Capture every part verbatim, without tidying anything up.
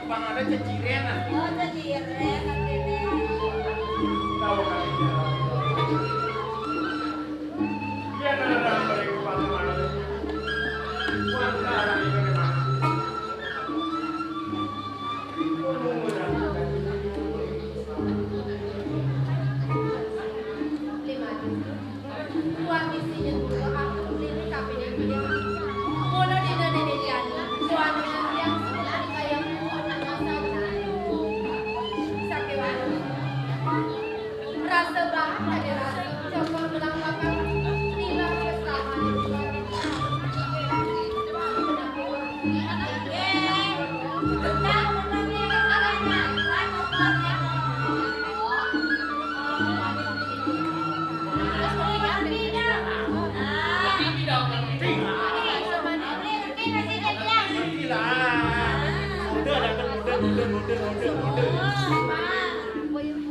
Bang ada ceciren, ah. Oh, ceciren, artinya. Tahu kali ya. Iya, nah, nah, nah, mereka pasti mana. Wah, nah, nah, ini mana? Lima. Tuan misi nyentuh aku lini kabinetnya. Mula dina nenek Jani, suaminya yang sudah kaya masa. Sakewan. Rasa bahan tadi rasa, cokor belang bakal, nila kesahan.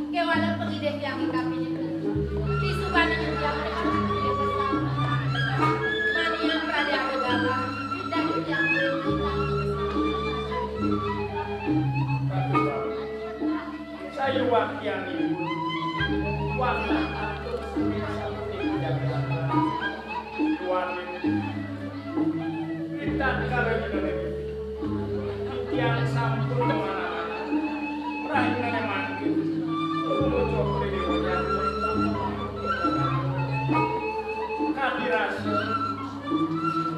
Kéwala pangidih tiang i kapining. Di subané tiang. Manian pradé ada galah, dan tiang. Sayuwaktianipun, wantah atur sami sapunika jagat. Duaning, ritatkala jenengan titiang sampun kemana-mana, rahinané mangkin, tumuju ring Déwa Jati. Kadirasa,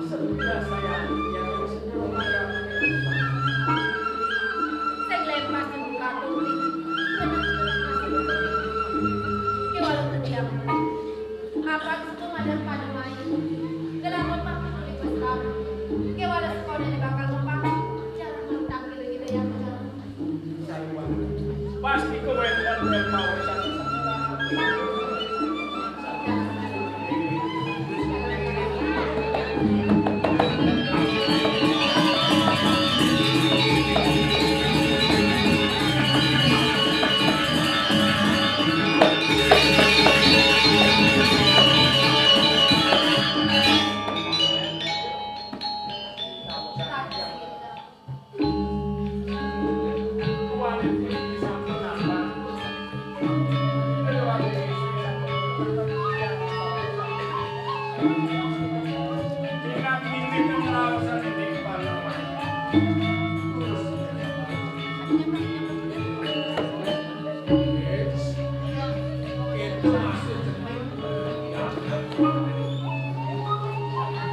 setia saya yang sing lempas dibuka tuli. Kéwala tetiang. Apan suku madan pada main. Gelar lepak tuli pasrah. Kéwala sekolah di bakal lepak. Jarang mantap gila-gila yang jalan. Pasti kewénten dan pawesan.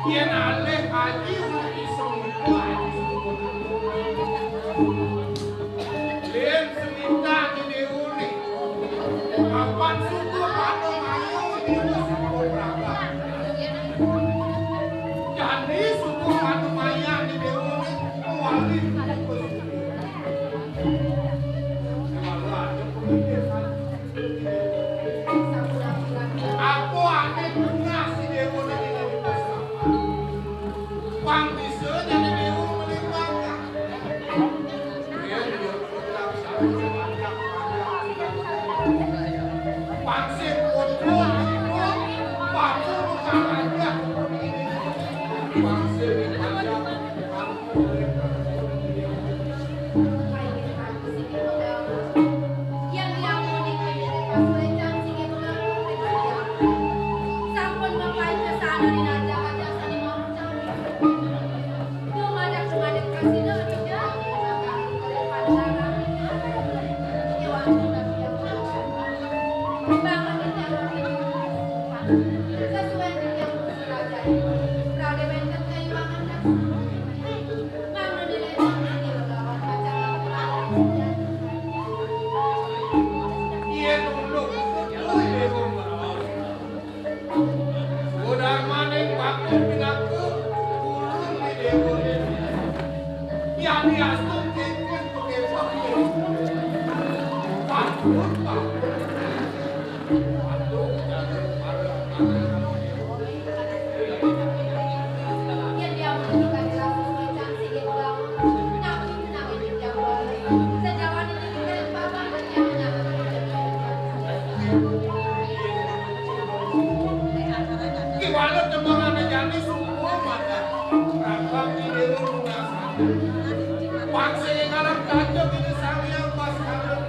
Yén alih aji ugi semuka aji semuka. Lén seminta di déwuné. Apan suku pada mayang di déwa suku praga. Jani suku pada mayang di déwuné. Wali suku. Apa ané bungah si déwa niki? Pang bisa jadi déwa melimpah. Pang sing kudu, pang sing kudu. Sejauh ini juga Bapak punya. Gimana teman ada jani semua mata. Rampang di dewa lunas. Paksa yang alam tajam ini sang yang pas kamu.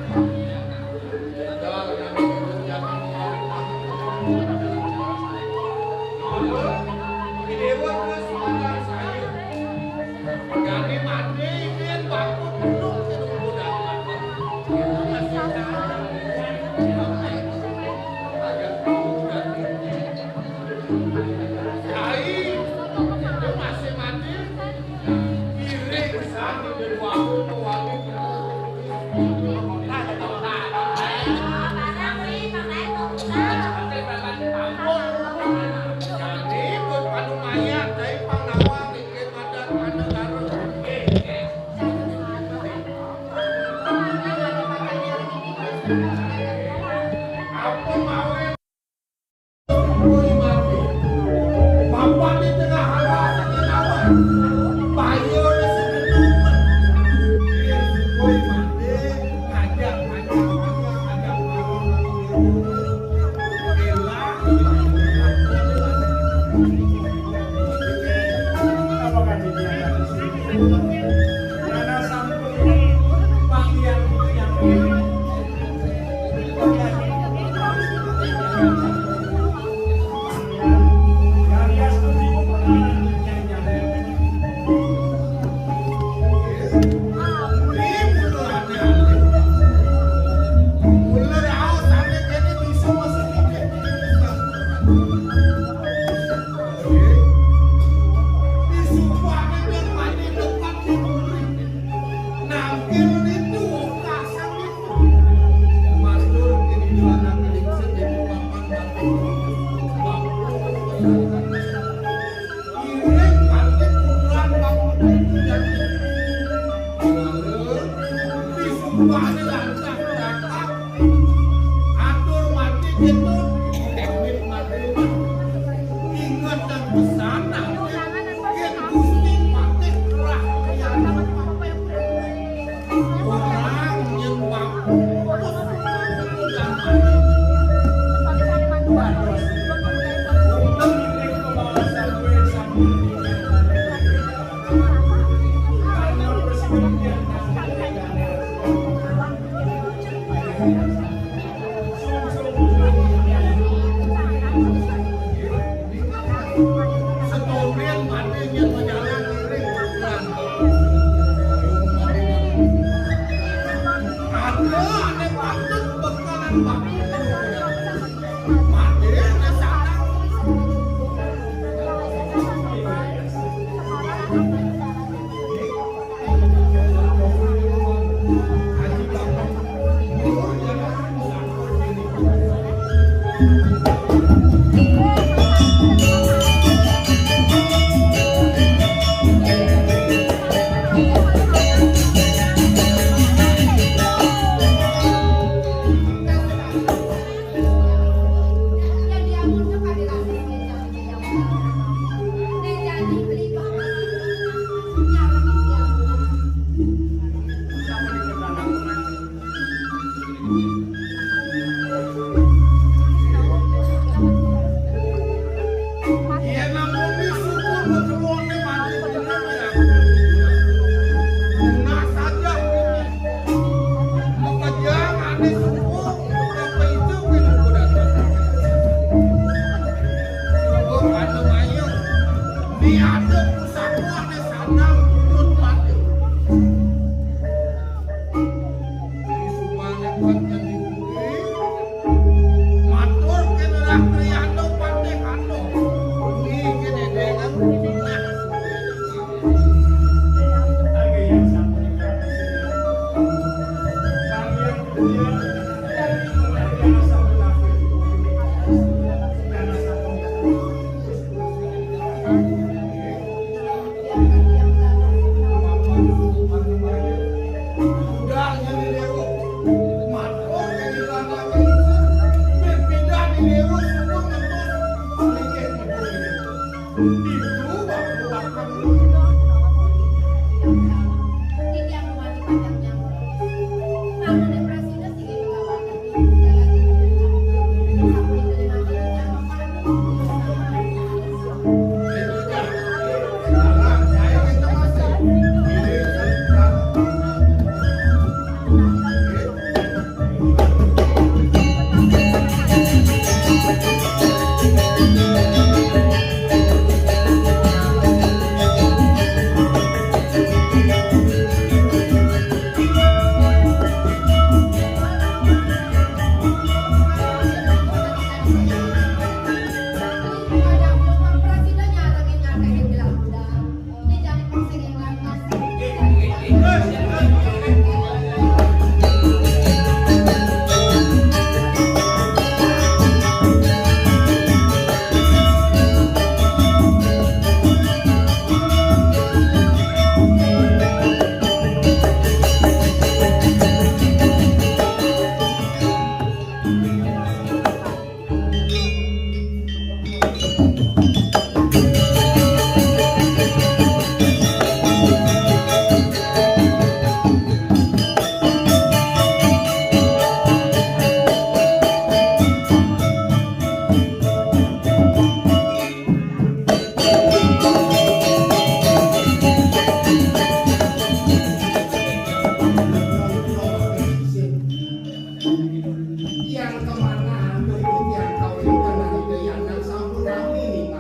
Yang kemana aku ikut yang kau itu dari yang sampun kami.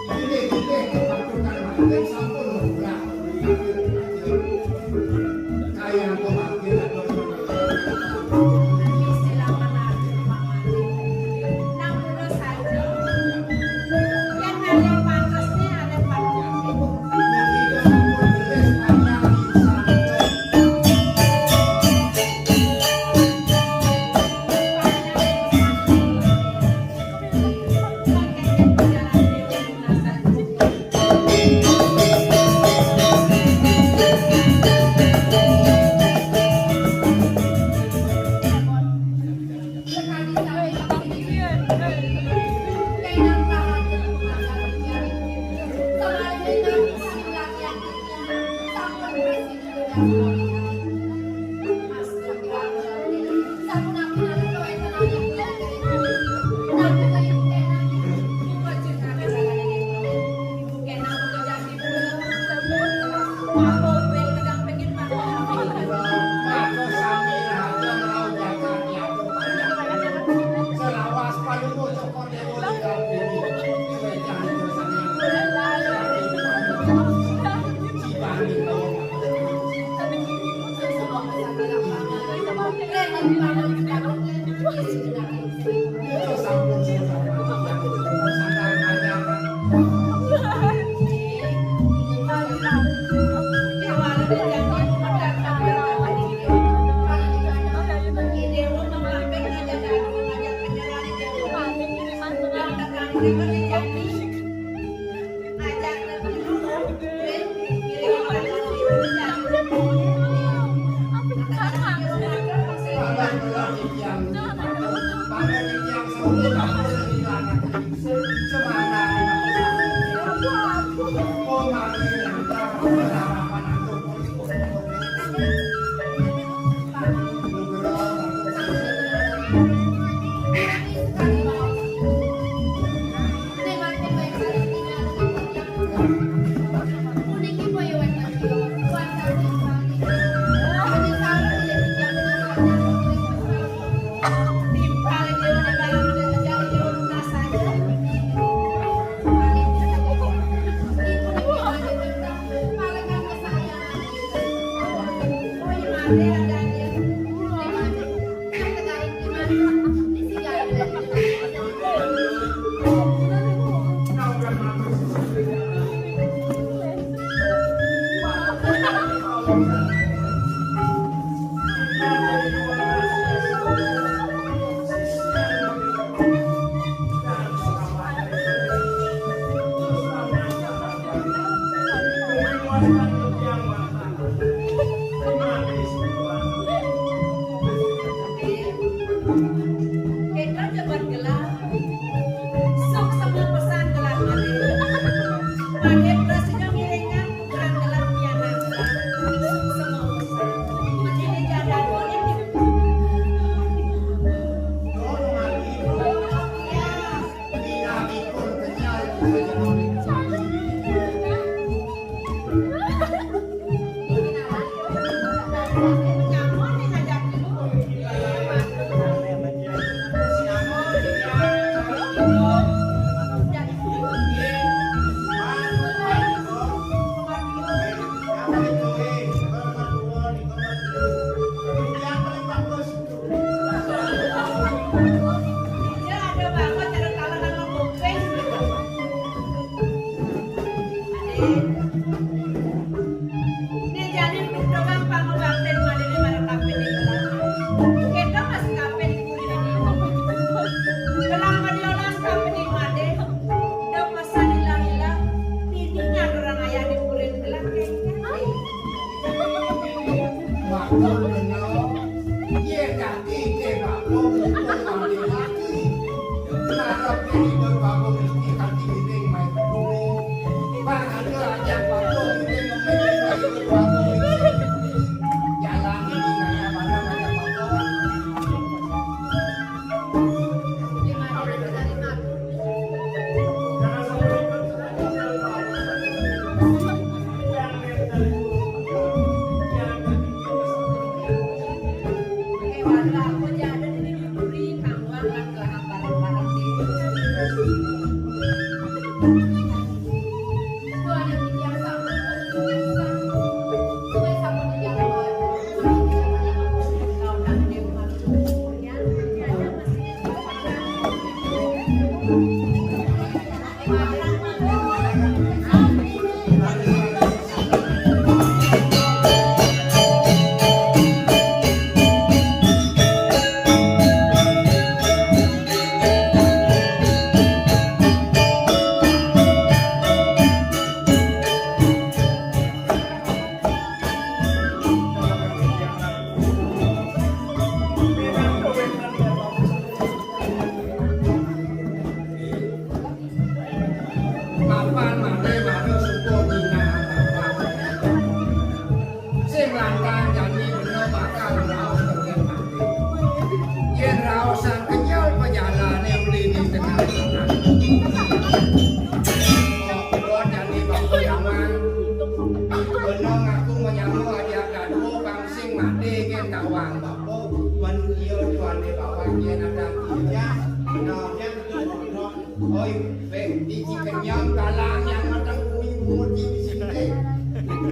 Ini kita kepatutan mati sampun murah. Kayak aku mati atau Mapan mate mara suka nyinah bapak. Sing lantang jani bena bakal raos teken mati. Yen raosan kenyel pejalane uli di tengah jalan. Kok buat jani bapak jaman. Bena ngaku menyama ajak dadua bang sing mati ken tawang bapak. Wan iya tuan di bawah yen ada iya. Nah, yen Oi, weh, biji kenyang galang yang matang kuwi muji di sini.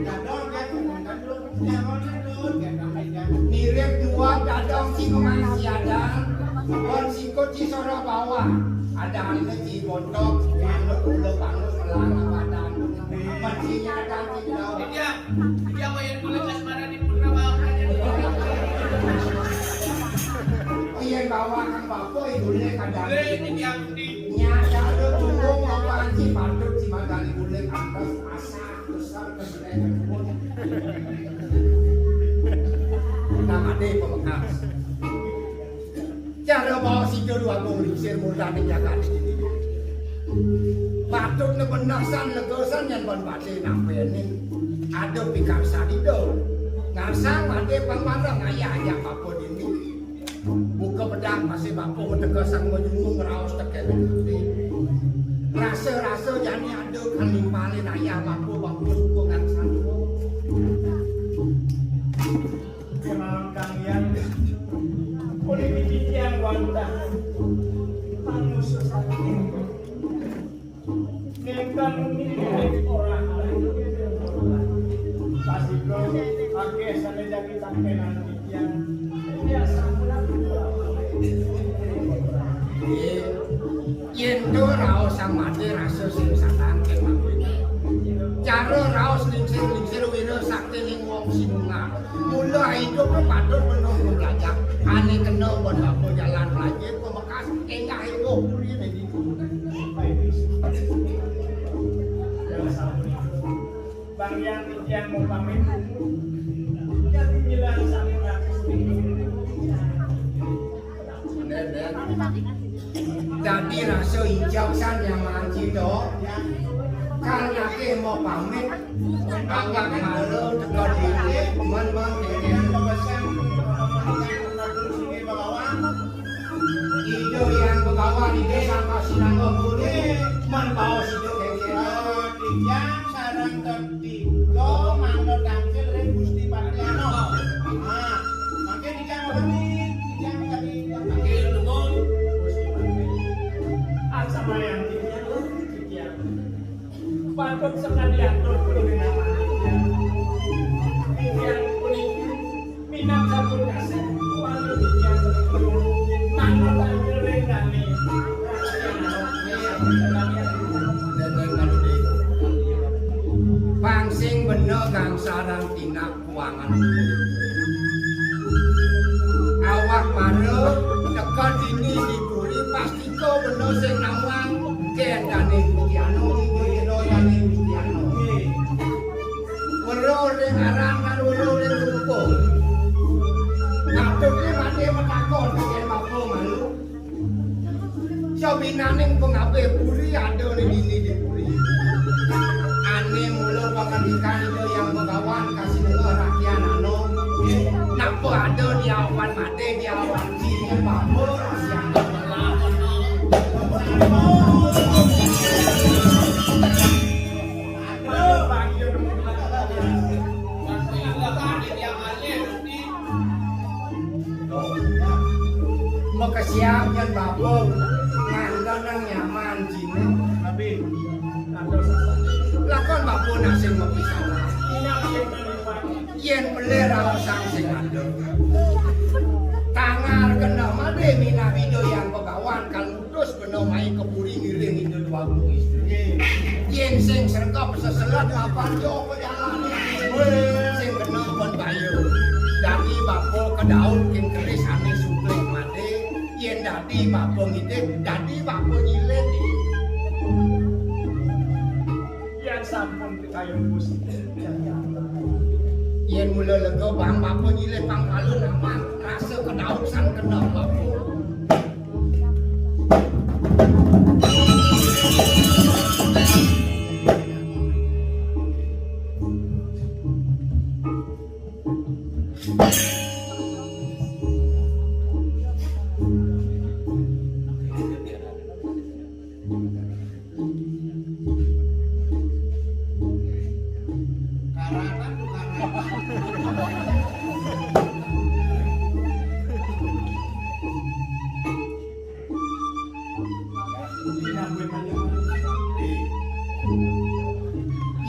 Dadong kan, dadong, dadong, dadong, dadong. Mirip dua dadong si kemang si ada, kon sikut si soro bawah. Ada anu si bontok, anu gula bangus melang badan. Mencinya ada si daun. Iya, iya, bayar kulit asmara di Purnawa. Iya, bawa kang bapak ibu le kadang. Le ini yang di Nyata ada tunggung apa anci patut si magali bulik atas asa besar kesenengan pun. Namane pemekas. Cara bawa sida dua agung lingsir murdaning jagat iki. Patut nebenasan legasan yang ban badhe nampeni. Ada pikar sadida. Ngarsang badhe pangmarang ayah ajak apa dini. Buka pedang masih bapa teka sang menyunggung raos teken ati. Rasa-rasa jani ada kang nimpalin ayah bapa, bapa suka ngan sandua. Kenalan kang yan. Oleh titiang wantah manusa sakti. Nenten ngiring orang lain. Pasiko akeh sane jagi tangkenan titiang. Biasa pulang. Yen to raos sang mati rasa sing satang kemawon. Cara raos lingsir-lingsir wira sakti ning wong sinunga. Mula idup patut menunggu belajar. Ane kena buat apa jalan belajar. Enggak, ibu, kuliah lagi. Bang yang titiang mau pamit. Jadi bilang sama aku. Dadi rasa ijab san yang manci to. Kan ake mau pamit. Angkat malu teka diri. Men-men diri. Ijo yang begawan ijo sangka sinangga guru, men baos ijo kengkeng. Titiang sareng tetiga mangda tangkil ring Gusti Patriano. Ah, mangke titiang ngeling, titiang tadi. Mangke nuwun. Gusti Patriano. Asamayang titiang, titiang. Patut sekali atur perwira. Titiang puniki minangka sampun kasih. Kuwi titiang manut anjur ring nami. Pang sing bena kang sarang tindak kuangan. Awak mara teka dini di puri pasti Iko benda sing nawang kendane Gusti Anu, iko ira dane Gusti Anu. Weruh ring aran lan weruh ring rupa. Patutne mati matakon yen bapa malu. Sabinaning pengabih puri ada ning dini di puri. Ane mula pangandikan ida Yang Begawan kasih dengar rakyat anu. Napa ada di awan made, di awan sini, bapa masih ada. Makesiab nyen bapa ngandel nang nyaman jine. Lakon bapa nak sing mapisalah. Yen pelih raosang sing ada. Tangal kena made minab Ida Hyang Begawan kal ngutus kena mai ka puri ngiring Ida Dwagung Istri. Yen sing sregep seselet lapan jo pejalanan. Sing kena pun baya. Dadi bapa kedaun king keris ane sugih made. Yen dadi bapa ngidih, dadi bapa nyilih. Yen sampun kayun Gusti. Yen mula lega bang bapa nyilih pang kala namang rasa kedaun san kena bapa.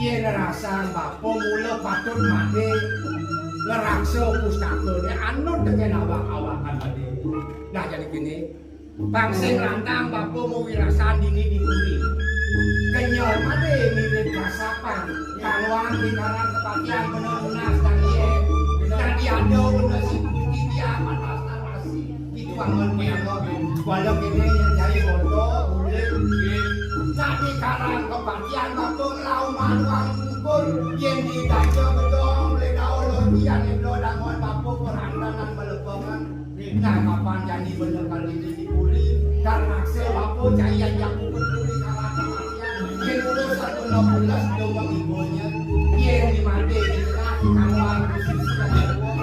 Yen rasang bapa mula patut made ngraksa pustakane anut tekén awak-awakan made. Nah, jani kene, pang sing lantang bapa mawirasan dini di puri. Kenyel made mirib kasapan, kang wang di karang kepatihan bener nunas dan iye. Dadi ada bener si putih dia panas. Itu anggon kéné, walau kéné yang cari foto, bulir, nggih. Tadi karang kepatihan bapa ngelawan manuang bungkul, yen didaja gedong, boleh daun loji, ane belo dangon bapa perandanan melepengan. Nah, kapan jani bener kali ini dipuli, dan naksir bapa jaya jaku peduli karang kepatihan. Yen udah satu enam belas, dong ibunya. Yen di made, di tengah, di kamar, di sisi, dan di bawah.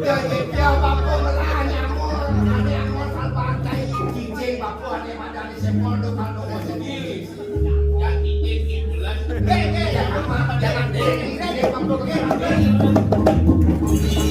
Dadi dia bapa melah nyamur, ane anggon salbaan cai, cicing bapa ane madani sepol do kando sendiri. Yang cicing di bulan. Dek, dek, ya, apa, jangan dek, dek, dek, bapa, dek, dek.